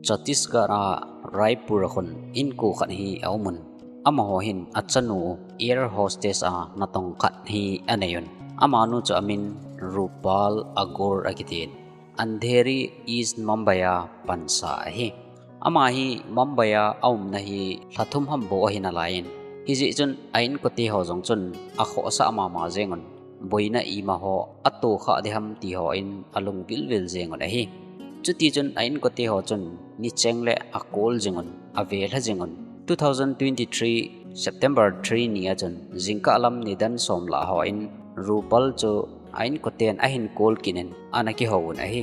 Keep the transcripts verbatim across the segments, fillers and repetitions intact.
Chhattisgarh a Raipur a khun inko khat hi aumun. Amaho hin achanu air hostess a natong khat hi aneiyun. Amanu chu amin Rupal Agor akitin. Andheri East Mumbai a pansa ahi. Ama hi Mumbai a aumna hi lhathum ham bou ahi nalaiyin. Hijeh chun a inkote ho jong chun akhohsah mama jengun. Boina ima ho atoh kha diham ti hon alung vilvil jengun ahi. Chutichun a inkote ho chun nicheng le akol jingun, avelha jingun. Two thousand twenty-three September three ni a chun jingkah lam nidan som lah hon Rupal chu a inkoten ahin kol kit in ana kihouvun ahi.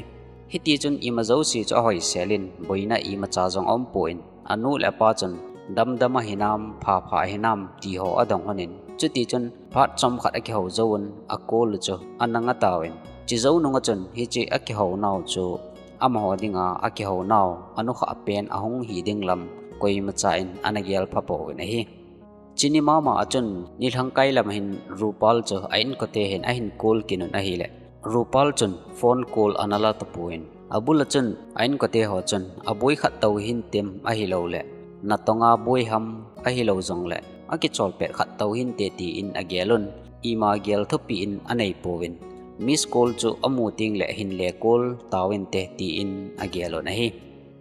Hitichun ima jouse chu ahoiselin boina imacha jong aumpon anu le apa chun damdam ahinam, phapha ahinam ti ho adong honin. Chutichun phat chomkhat akihou jouvun akol u chu ana ngah tauvin. Chujou nunga chun hiche akihou nau chu amaho dinga akihou nau anukha pen ahung hi ding lam koimacha in ana gelpha pouvin ahi. Chuni mama a chun nilhangkai lam hin Rupal chu a inkote hin ahin kol kit un ahile. Rupal chun phone kol ana la tapon. Abul a chun a inkote ho chun aboi khat tou hintem ahilou le. Natonga boi ham ahilou jongle. Akichol pet khat tou hinte tin agelun. Ima gel thupi in anei pouvin. Miss call chu amu teng le hin le call tauvinte tin agelun ahi.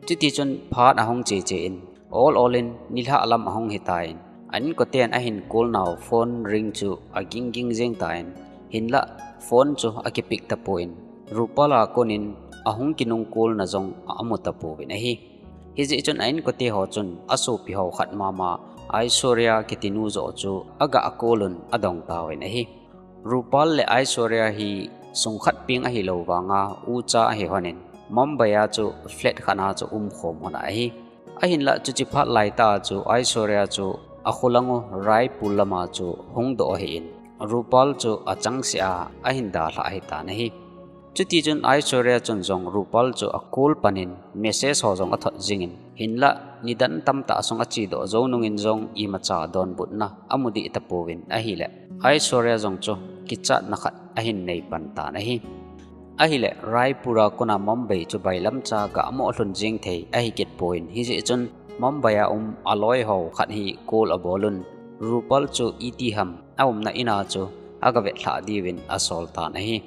Chutichun phat ahung cheche in. Ol ol in nilhah lam ahung hitan, a inkoten ahin call nau phone ring chu aging ging jeng tan, hinlah phone chu akipick tapon, Rupal a konin ahung kinung call na jong amu tapouvin ahi. Hijeh chun a inkote ho chun asopi ho khat mama Aishwarya kitinu joh chu aga call un adong tauvin ahi. Rupal le Aishwarya hi sungkhat peng ahilou vanga ucha ahi honin, Mumbai a chu flat khat a chu umkhom hon ahi. Ahinlah chuche phat laitah chu Aishwarya chu akholang u Raipur lama chu hungdoh ahin, Rupal chu achangseh a ahin dalhah ahitan ahi. Chutichun Aishwarya chun jong Rupal chu acall panin message ho jong athot jingin, hinlah nidan tamtah sung achedoh jou nungin jong imacha donbutna amu deh tapouvin ahile, Aishwarya jong chu kichatna khat ahin nei pan tan ahi. Ahile, Raipur a kona Mumbai chu bailamcha gah moh lhun jeng thei ahi kit pon, hijeh chun Mumbai a um aloi ho khat hi call abolun, Rupal chu itiham aumna in a chu aga vetlhah diuvin asol tan ahi.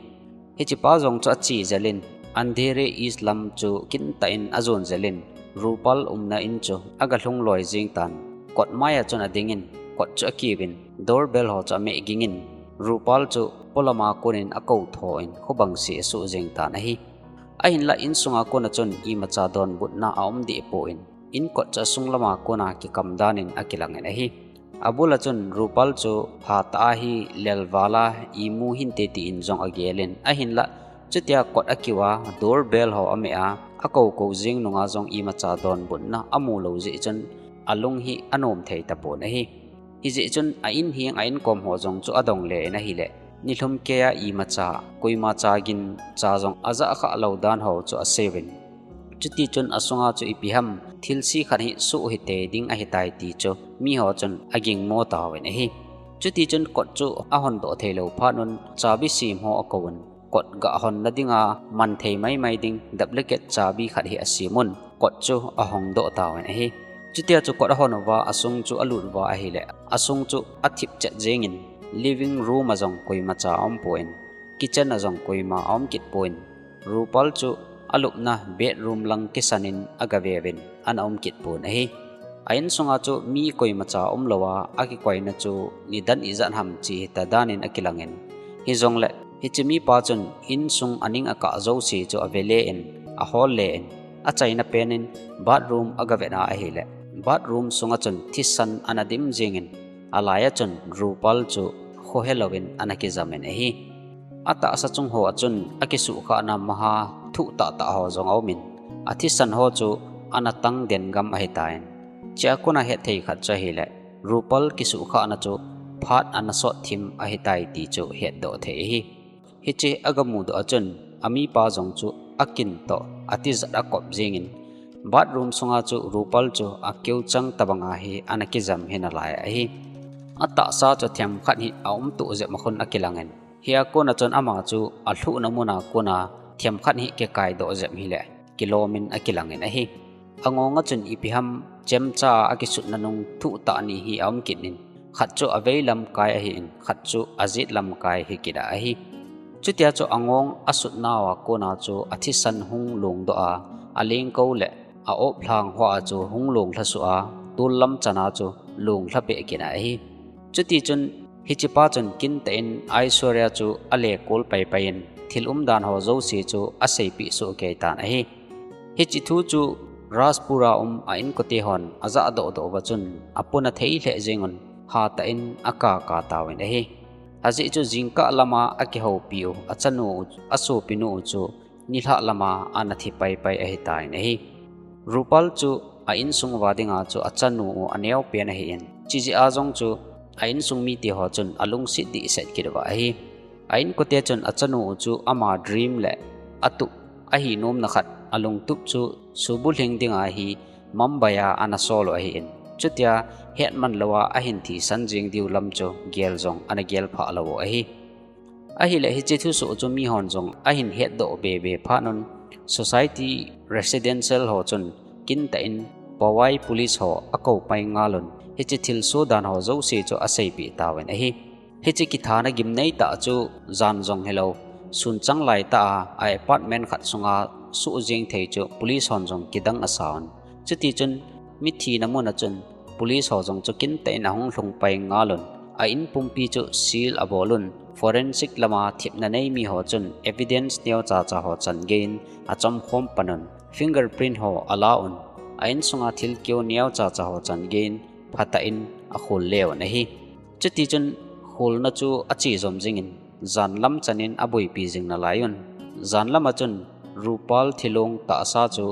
Hichepa jong chu ache jelin, Andheri East lam chu kintah in ajon jelin, Rupal umna in chu aga lhung loi jeng tan, kot mai a chun adingin, kot chu akiuvin, doorbell ho chu ameh gingin, Rupal chu polama konin akou thoin khobang seh asuh jeng tan ahi. Ahinlah insunga kona chun imacha donbutna aum deh pon, in kot chu asung lama kona kikam danin akilangin ahi. Abul a chun Rupal chu phatah a hi lelval a imu hinte tin jong agelin, ahinlah chutia kot akiuva doorbell ho ameh a, akou kou jeng nunga jong imacha donbutna amu lou jeh chun alung hi anom thei tapon ahi. Hijeh chun a in heng a inkom ho jong chu adong le in ahile, nilhum keiya imacha, koima cha gincha jong ajah khah lou dan ho chu aseiyun. Chutichun asunga chu ipiham thilse khat hi soh hitei ding ahitai ti chu miho chun agingmo tauvin ahi. Chutichun kot chu ahondoh theilou phat un chabi sem ho akouvun. Kot gah honna dinga manthei maimai ding duplicate chabi khat hi asemun, kot chu ahongdoh tauvin ahi. Chutia chu kot ahon uva asung chu alut uva ahile, asung chu athip chet jengin, living room a jong koimacha aumpon, kitchen a jong koima aum kit pon, Rupal chu alupna bedroom lang kisanin agaveuvin ana um kit pon ahi. A insunga chu mi koimacha umlouva akikoina chu nidan ijat ham che hita danin akilangin. Hijongle, hiche mipa chun insung aning akah jouse chu avele in, ahol le in, achaina penin bathroom agavet a ahile, bathroom sunga chun thisan ana dim jengin, alai a chun Rupal chu khohe louvin ana kijamin ahi. Atahsa chung hoa chun akisuhkhahna maha thuh tahtah ho jong aumin, athisan ho chu ana tang den gam ahitan. Chea kona hetthei khat chu ahile, Rupal kisuhkhahna chu phat ana sot thim ahitai ti chu hetdoh thei ahi. Hiche agamudoh a chun amipa jong chu akin toh atijat akop jengin, bathroom sunga chu Rupal chu akeuchang tobanga hi ana kijam hi nalai ahi. Atahsa chu themkhat hi aumtoh jep ma khun akilangin, hia kona chun ama chu alhuhna muna kona themkhat hi kikaidoh jep hile kilomin akilangin ahi. Angonga chun ipi ham chemcha a akisutna nung thuh tah ni hi aum kit in, khat chu avei lamkai ahin, khat chu ajet lamkai hi kit ahi. Chutia chu angong asutnauva kona chu athisan hung longdoh a, alengkou le a-op lhang hoa chu hung longlha suh a, tol lam chana chu longlha peh kit ahi. Chutichun hichepa chun kintah in Aishwarya chu alekol paipai in, thil umdan ho jouse chu aseipeh soh keitan ahi. Hiche thu chu Rajpura um a-inkote hon ajahdoh doh uva chun apona thei lheh jengun hatah in akaka tauvin ahi. Ajeh chu jingkah lama akihoupiu achanu u, asopinu u chu nilhah lama ana thi paipai ahitan ahi. Rupal chu a-insung uva dinga chu achanu u aneopen ahin, chujeh a jong chu a-insung mite ho chun alungset dehset kit uva ahi. A-inkote chun achanu u chu ama dream le atup ahi nomna khat alungtup chu subulhing dinga hi Mumbai a ana sol u ahin, chutia hetman louva ahin thisan jeng diu lam chu gel jong ana gelphah lou u ahi. Ahile hiche thusoh chu mihon jong ahin hetdoh bebe phat un, society residential ho chun kintah in Powai police ho akoupai ngalun, hiche thilsoh dan ho jouse chu aseipeh tauvin ahi. Hiche kithana gimnei tah chu jan jong hilou, sunchang laitah a apartment khat sunga soh jeng thei chu police hon jong kidang asaun, chutichun mithina muna chun police ho jong chu kintah in ahung lhungpai ngalun, a-in pumpi chu seal abolun, forensic lama thepna nei miho chun evidence neocha cha ho changeiyin achomkhom panun, fingerprint ho alaun, a-insunga thilkeo neocha cha ho changeiyin phatah in akholle un ahi. Chutichun kholna chu ache jom jingin, jan lam chanin aboipi jing nalaiyun, jan lama chun Rupal thilong tahsa chu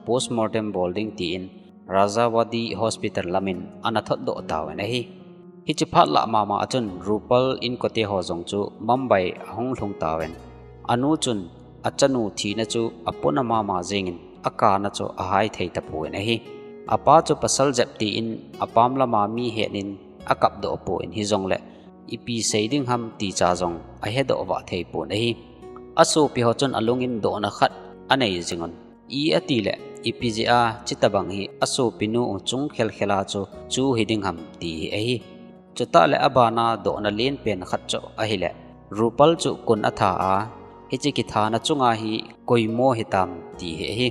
postmortem bol ding tin Rajawadi Hospital lamin ana thotdoh tauvin ahi. Hiche phat lah mama a chun Rupal inkote ho jong chu Mumbai ahung lhung tauvin, anu chun achanu thina chu apona mama jengin akana chu ahai thei tapouvin ahi. Apa chu pasal jep tin apam lama mi henin akapdoh pon, hijongle ipi sei ding ham ticha jong ahedoh vah thei pon ahi. Asopi ho chun alungin dohna khat anei jingun, i atile ipi jeh a chutobang hi asopinu u chung khelkhel a chu chu hiding ham ti hi ahi. Chutah le abana dohna lenpen khat chu ahile, Rupal chu kon atha a, hiche kithana chunga hi koimo hitam ti hi ahi.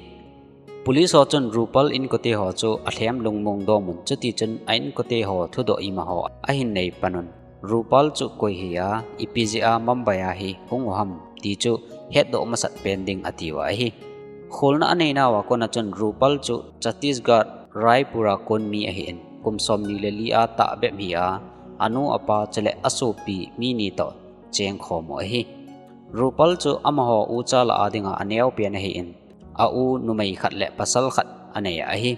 Police ho chun Rupal inkote ho chu alhem lungmong domun, chutichun a-inkote ho thudoh imaho ahin nei panun, Rupal chu koi hi a, ipi jeh a Mumbai a hi hung u ham ti chu hetdoh masat pen ding atiuva ahi. Kholna aneinauva kona chun Rupal chu Chhattisgarh, Raipur a kon mi ahin, kum somni le li a tahbep hi a, anu apa chule asopi mi ni toh chengkhom u ahi. Rupal chu amaho ucha lah a dinga aneopen ahin, a-u numei khat le pasal khat anei ahi.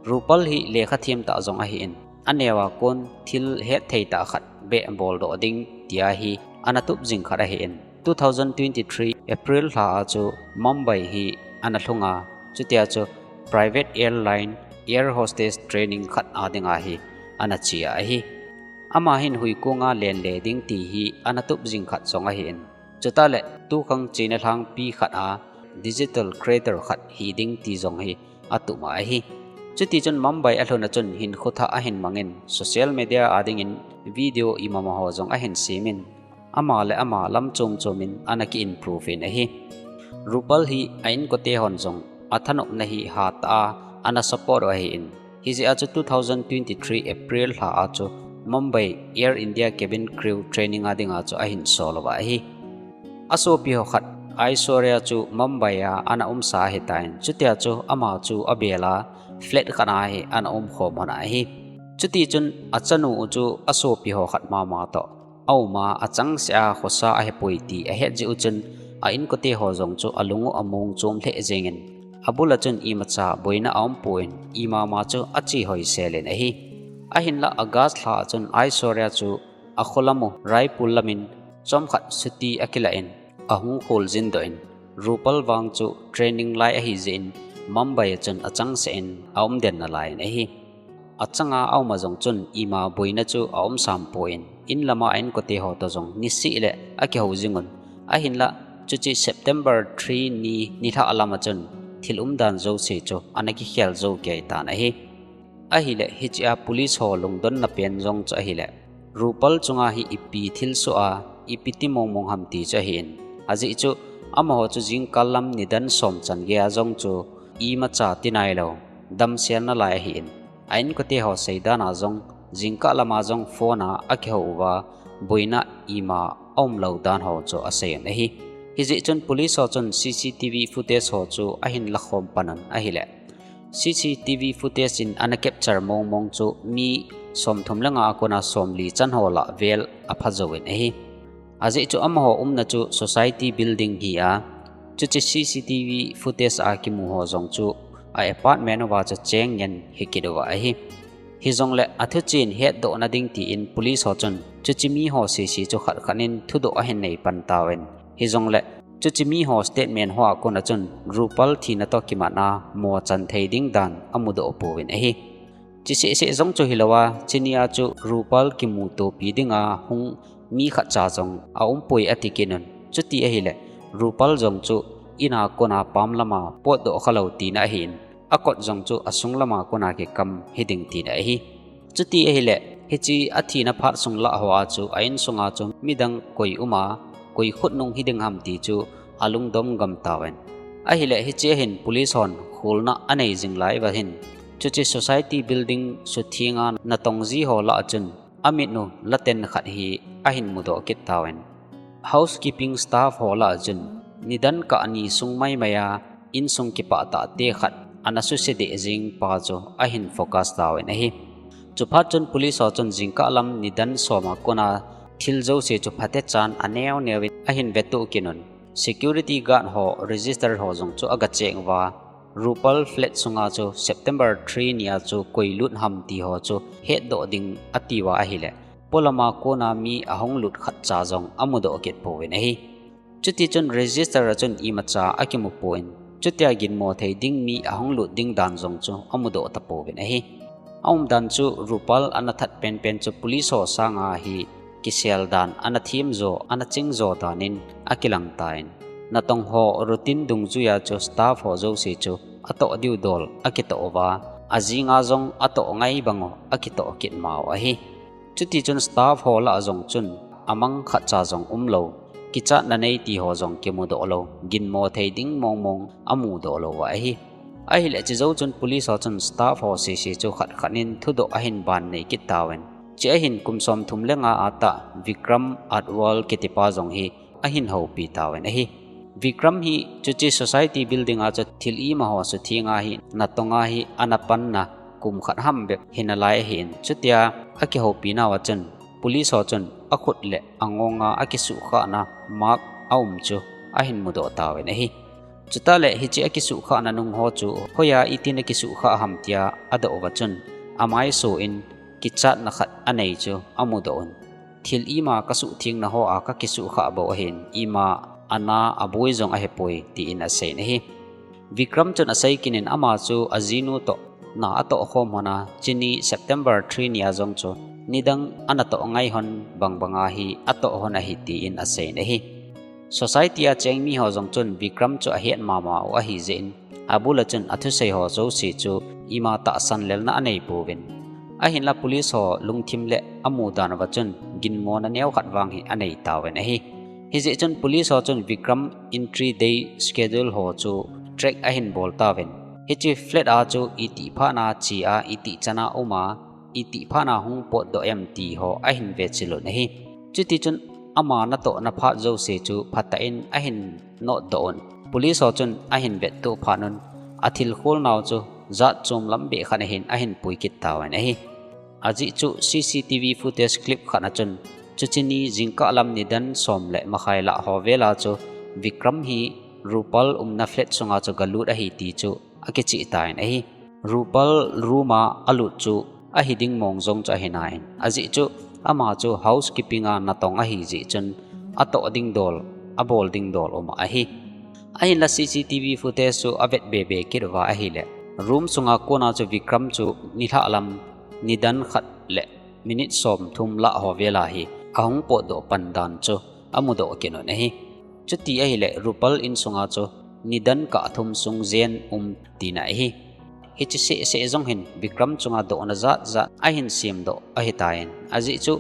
Rupal hi lekha themtah jong ahin, aneo a kon thil hetthei tah khat beh boldoh ding tia hi ana tup jing khat ahin, two thousand twenty-three April lha a chu Mumbai hi ana lhunga, chutia chu private airline air hostess training khat a dinga hi ana che ahi. Ama hin huikonga lenle ding ti hi ana tup jing khat jong ahin, chutah le tukhang chena lhangpi khat a digital creator khat hi ding ti jong hi atup ahi. Chutichun Mumbai alhun a chun hinkho thah ahin mangin social media a dingin video imama ho jong ahin semin, ama le ama lam chom chomin ana ki-improve in ahi. Rupal hi a-inkote hon jong athanopna hi hatah a ana support u ahin, hijeh a chu two thousand twenty-three April lha a chu Mumbai Air India cabin crew training a dinga chu ahin sol uva ahi. Asopi ho khat Aishwarya chu Mumbai a ana umsa ahitan, chutia chu ama chu abel a flat khat a hi ana umkhom un ahi. Chutichun achanu u chu asopi ho khat mama toh auma, achangseh a khosa ahipoi ti ahet jeh u chun a-inkote ho jong chu alung u among chom lheh jengin, abul a chun imacha boina aumpon, imama chu ache hoiselin ahi. Ahinla August lha a chun Aishwarya chu akholam u Raipur lamin chomkhat chutti akilah in ahung kholjin doh in, Rupal vang chu training lai ahijeh in Mumbai a chun achangseh in aumden nalaiyin ahi. Achanga auma jong chun ima boina chu aumsampon, inlama a-inkote ho toh jong niseh le akihou jingun. Ahinla chuche September three ni nilhah lama chun thil umdan jouse chu ana kikhel jou kei tan ahi. Ahileh hichea police ho lungdonna pen jong chu ahileh, Rupal chunga hi ipi thilsoh a, ipi ti mongmong ham ti chu ahin. Ajeh chu amaho chu jingkah lam nidan som chan geiya jong chu imacha tinailou, damsel nalai ahin. A inkote ho seidan a jong, jingkah lama jong phone a akihou uva, boina ima aumlou dan ho chu asei un ahi. Hijeh chun police ho chun C C T V footage ho chu ahin lakhom pan un ahileh, C C T V footage in ana capture mongmong chu mi somthum le nga a kona somli chan ho lah vel apha jouvin ahi. Ajeh chu amaho umna chu society building hi a, chuche C C T V footage a kimu ho jong chu a apartment uva chu cheng ngen hikit uva ahi. Hijongleh athu chen hetdohna ding tin police ho chun chuche miho sese chu khat khat in thudoh ahin nei pan tauvin. Hijongleh chuche miho statement hoa kona chun Rupal thina toh kimatna mochan thei ding dan amudoh pouvin ahi. Chuseh seh jong chu hilouva, chunia chu Rupal kimutopi dinga hung mi khatcha jong aumpoi ati kit un. Chuti ahileh, Rupal jong chu ina kona pam lama potdoh khalou tina ahin, akot jong chu asung lama kona kikam hiding tina ahi. Chuti ahileh, hiche athina phat sung lah hoa chu a insunga chu midang koi uma, koi khutnung hiding ham ti chu alungdom gam tauvin. Ahileh hichea hin police hon kholna anei jing lai uva hin, chuche society building suthenga natong ji ho lah a chun amitnu laten khat hi ahin mudoh kit tauvin. Housekeeping staff ho lah a chun nidan kah ni sung maimai a insung kipah tahte khat ana suse deh jing pa chu ahin focus tauvin ahi. Chuphat chun police ho chun jingkah lam nidan som a kona thil jouse chu phatechan aneo neovin ahin vetuh kit un. Security guard ho register ho jong chu aga check uva, Rupal flat sunga chu September three nia chu koi lut ham ti ho chu hetdoh ding ati uva ahileh, polama kona mi ahung lut khatcha jong amudoh kit pouvin ahi. Chuti chun register a chun imacha akimu pon, chutia ginmo thei ding mi ahung lut ding dan jong chu amudoh tapouvin ahi. Aumdan chu Rupal ana that penpen chu police ho sanga hi kisel dan, ana themjo, ana chingjo dan in akilang tan, natong ho routine dungjuia chu staff ho jouse chu atoh diu dol akitoh uva, ajinga jong atoh ngai bang u akitoh kit mau ahi. Chuti chun staff ho lah a jong chun amang khatcha jong umlou, kichatna nei ti ho jong kimudoh lou, ginmo thei ding mongmong amudoh lou uva ahi. Ahileh chujou chun police ho chun staff ho sese chu khat khat in thudoh ahin ban nei kit tauvin. Chea hin kum somthum le nga a tah Vikram Atwal kitipa jong hi ahin houpi tauvin ahi. Vikram hi chuche society building a chu thil ima ho suthenga hi natonga hi ana panna kum khat ham bep hinalai ahin, chutia akihoupi nauva chun police ho chun akhut le angonga akisuhkhahna mark aum chu ahin mudoh tauvin ahi. Chutah leh hiche akisuhkhahna nung ho chu hoiya itin akisuhkhah ham tia adoh uva chun amaiso in kichatna khat anei chu amudoh un. Thil ima kasuhthengna hoa kakisuhkhah bou ahin, ima ana aboi jong ahipoi, tin aseiyin ahi. Vikram chun asei kit in ama chu ajinu toh na atoh khom lhon a, chuni September three nia jong chu nidang ana toh ngai lhon bangbanga hi atoh lhon ahi, tin aseiyin ahi. Society a cheng miho jong chun Vikram chu ahet mama u ahijeh in, abul a chun athusei ho jouse chu ima tahsan lelna anei pouvin. Ahinla police ho lungthim le amudan uva chun ginmona neokhat vang hi anei tauvin ahi. Hijeh chun police ho chun Vikram entry day schedule ho chu track ahin bol tauvin. Hiche flat a chu itih phatna che a, itih chana uma, itih phatna hung potdoh em ti ho ahin vechil un ahi. Chutichun ama natohna phat jouse chu phatah in ahin notdoh un. Police ho chun ahin vettoh phat un, athil kholnau chu jat chom lam beh khat ahin, ahin pui kit tauvin ahi. Ajeh chu C C T V footage clip khat a chun, chuche ni jingkah lam nidan som le makhai lah ho vela chu Vikram hi Rupal umna flat sunga chu galut ahi ti chu akicheh tan ahi. Rupal room a alut chu ahi ding mong jong chu ahi nain, ajeh chu ama chu housekeeping a natong ahijeh chun atoh ding dol, abol ding dol um ahi. Ahinla C C T V footage chu avet bebe kit uva ahile, room sunga kona chu Vikram chu nilhah lam nidan khat le minute somthum lah ho vela hi ahung potdoh pan dan chu amudoh kit un ahi. Chuti ahile Rupal insunga chu nidan kah thum sung jen um tina ahi. Hiche seh seh jong hin Vikram chunga dohna jat jat ahin semdoh ahitan, ajeh chu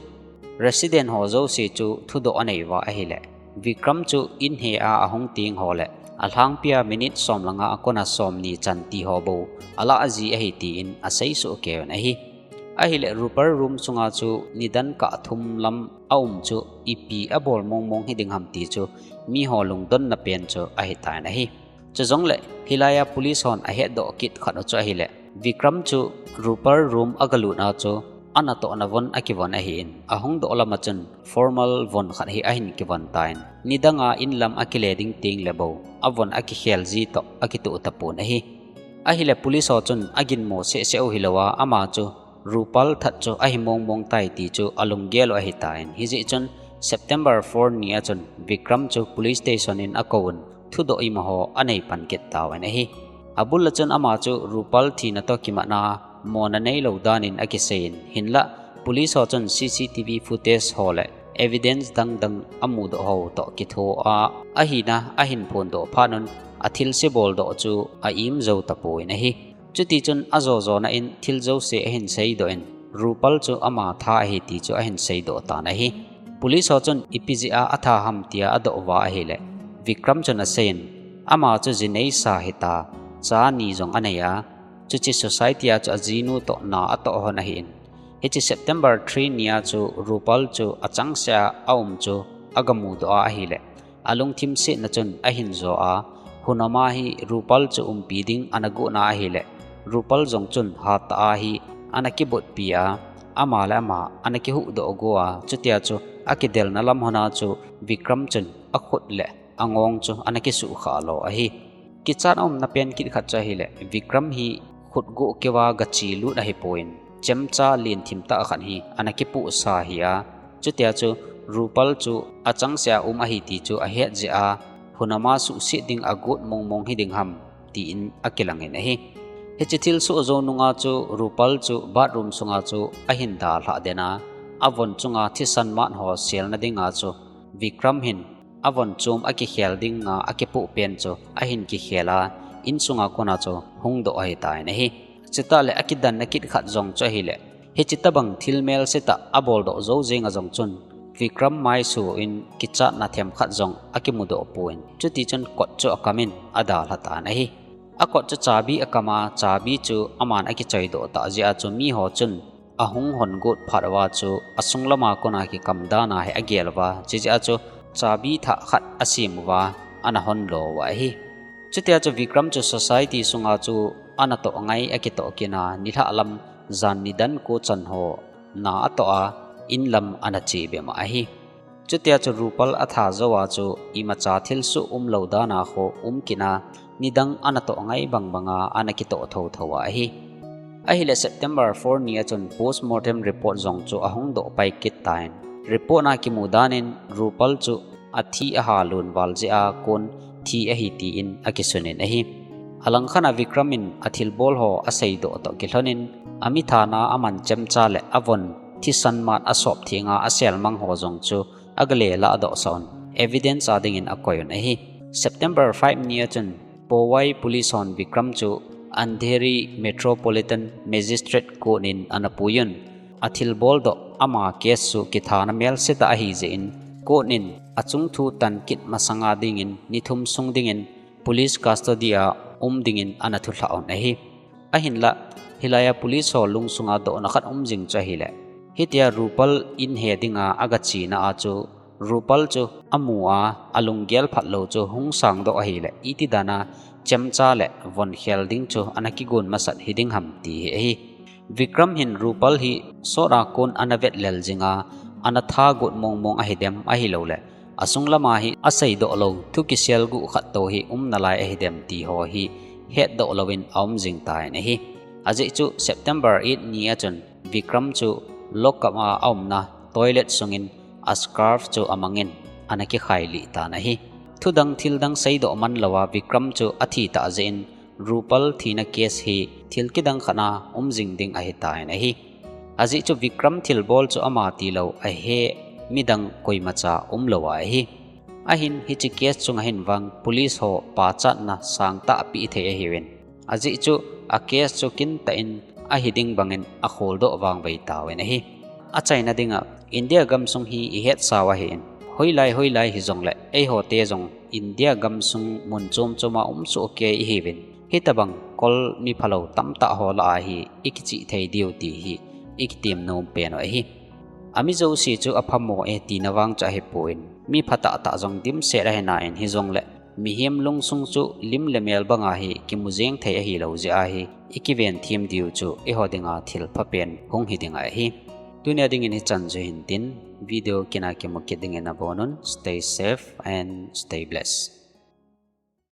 resident ho jouse chu thudoh anei uva ahile, Vikram chu in he a ahung teng ho le alhangpia minute som le nga a kona som ni chan ti ho bou alah ji ahi tin asei soh keiyun ahi. Ahile Rupal room sunga chu nidan kah thum lam aum chu ipi abol mong mong hiding ham ti chu miho lungdonna pen chu ahitan ahi. Chujongle hilai a police hon ahetdoh kit khat u chu ahile, Vikram chu Rupal room agalut a chu anatohna von akivon ahin, ahung doh lam a chun formal von khat hi ahin kivon tan, nidang a in lam akile ding teng le bou avon akikhel ji toh akitoh tapon ahi. Ahile police ho chun aginmo seh seh u hilouva ama chu Rupal that chu ahi mong mong tai ti chu alunggel u ahitan, hijeh chun September four ni a chun Vikram chu police station in akouvun thudoh imaho anei pan kit tauvin ahi. Abul a chun ama chu Rupal thina toh kimatna mona neilou danin akiseiyin, hinla police ho chun C C T V footage ho le evidence dang dang amudoh ho toh kitho a ahina ahin phondoh phat un athilse boldoh chu a-im jou tapon ahi. Chutichun ajo jona in thil jouse ahin seidoh in, Rupal chu ama tha ahi ti chu ahin seidoh tan ahi. Police ho chun ipi jeh a atha ham tia adoh uva ahile, Vikram chun aseiyin, ama chu ji neisa hita, cha ni jong anei a, chuche society a chu ajinu toh na atoh hon ahin, hiche September three ni a chu Rupal chu achangseh a aum chu agamudoh a ahile, alungthim setna chun ahin jo a, hunam a hi Rupal chu umpi ding ana gotna ahile, Rupal jong chun hattah a hi ana kibotpi a, ama le ama ana kihuhdoh go a, chutia chu akidelna lam hon a chu Vikram chun akhut le angong chu ana kisuhkhah lo ahi. Kichat aumna pen kit khat chu ahile, Vikram hi khut goh keuva gache lut ahipon, chemcha lenthim tah khat hi ana kipohsa ahi a, chutia chu Rupal chu achangseh a um ahi ti chu ahet jeh a, hunam a suhset ding agot mong mong hiding ham tin akilangin ahi. Hiche thilsoh jou nunga chu Rupal chu bathroom sunga chu ahin dalhah den a, avon chunga thisan mat ho selna dinga chu Vikram hin avon chom akikhel dinga akipoh pen chu ahin kikhel a, insunga kona chu hungdoh ahitan ahi. Chutah le akidanna kit khat jong chu ahile, hiche tobang thil melsetah aboldoh jou jenga jong chun, Vikram maisu in kichatna themkhat jong akimudoh pon, chutichun kot chu akamin adalha tan ahi. Akot chu chabi akam a, chabi chu aman akichoidoh tah jeh a chu miho chun ahung hon got phat uva chu asung lama kona kikam dan a hi agel uva, chujeh a chu chabi thah khat asem uva, ana honlo uva ahi. Chutia chu Vikram chu society sunga chu anatoh ngai akitoh kit a, nilhah lam jan nidan ko chan ho na atoh a, in lam ana che bema ahi. Chutia chu Rupal atha jou a chu imacha thilsoh umlou dan a kho um kit a, nidang anatoh ngai bang banga ana kitoh thotho uva ahi. Ahile September four ni a chun postmortem report jong chu ahung doh pai kit tan, report a kimu danin Rupal chu athi ahalun val jeh a kon thi ahi tin akisunin ahi. Alangkhat a Vikram in athilbol ho aseidoh toh kilhonin, amithana aman chemcha le avon thisan mat asop thenga aselmang ho jong chu agale lahdoh sah un, evidence a dingin akoiyun ahi. September five ni a chun Powai police hon Vikram chu Andheri Metropolitan Magistrate Court in ana puiyun, athilboldoh ama case chu kithana melsetah ahi jeh in, court in achungthu tan kit masanga dingin ni thum sung dingin police custody a um dingin ana thulhah un ahi. Ahinla, hilai a police ho lungsunga dohna khat um jing chu ahile, hitia Rupal in he dinga agachena a chu Rupal chu amu a, alunggel phatlou chu hung sangdoh ahile, iti dan a chemcha le von khel ding chu ana kigon masat hiding ham ti hi ahi. Vikram hin Rupal hi sot a kon ana vetlel jinga, ana tha got mong mong ahidem, ahilouleh asung lama hi aseidoh lou thu kiselguh khat tou hi um nalai ahidem ti ho hi hetdoh louvin aum jing tan ahi. Ajeh chu September eight ni a chun Vikram chu lockup a aumna toilet sungin ascarf chu amangin ana kikhailih tan ahi. Thudang thildang seidoh manlouva Vikram chu athi tah jeh in Rupal thina case hi thil kidang khat a um jing ding ahitan ahi. Ajeh chu Vikram thilbol chu ama tilou ahe midang koimacha umlouva ahi. Ahin hiche case chunga hin vang police ho pachatna sangtah apeh thei ahiuvin. Ajeh chu a case chu kintah in ahi ding bangin akholdoh vangvei tauvin ahi. Achaina dinga India gamsung hi ihetsau ahin. Hoilai hoilai hijongle eiho te jong India gamsung mun chom choma um soh kei ihiuvin. Hitobang kol mi phalou tamtah ho lah a hi ikichih thei diu ti hi ikitem nom pen u ahi. Ami jouse chu aphamo e tina vang chu ahipon, mi phatah tah jong dimset ahi nan hijongle mihem lungsung chu lim le mel banga hi kimu jeng thei ahilou jeh a hi ikiven them diu chu eiho dinga thil phapen hung hi ding ahi. Tunia dingin hichan chu hintin, video kina kimu kit dingin abonun, stay safe and stay blessed.